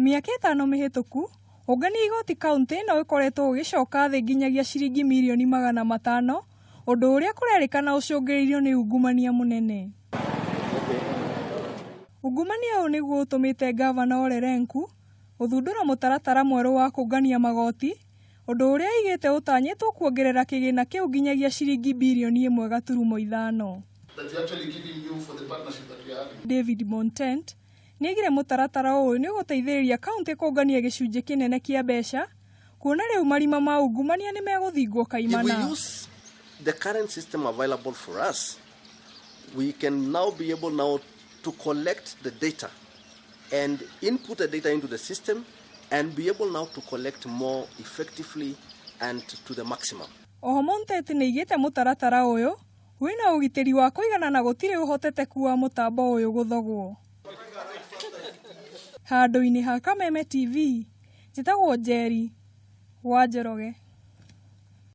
Mĩaka 5 mĩhĩtũku, ũngania igoti kaunti ĩno ũkoretwo ũgĩcoka thĩ nginyagia ciringi mirioni 500, ũndũ ũrĩa kũrerĩkana ũcũngĩrĩirio nĩ ungumania mũnene. Ungumania ũyũ nĩguo ũtũmĩte ngavana Ole Lenku gũthundũra mũtaratara mwerũ wa kũngania magoti, ũndũ ũrĩa aigĩte ũtanyĩtwo kuongerera kĩgĩna kĩu nginyagia ciringi birioni 1.5. David Montent nĩaigire mũtaratara ũyũ nĩ ũgũteithĩrĩria kaunti kũngania gĩcunjĩ kĩnene kĩa mbeca, kuona rĩu marima ma ungumania nĩ megũthingwo kaimana. If we use the current system available for us, we can now be able now to collect the data and input the data into the system and be able now to collect more effectively and to the maximum. Oho Montet nĩaigĩte mũtaratara ũyũ wĩna ũgitĩri wa kũigana na gũtirĩ ũhotekeku wa mũtambo ũyũ gũthogwo. Handũ-inĩ ha Kameme TV, njĩtagwo Njeri wa Njoroge.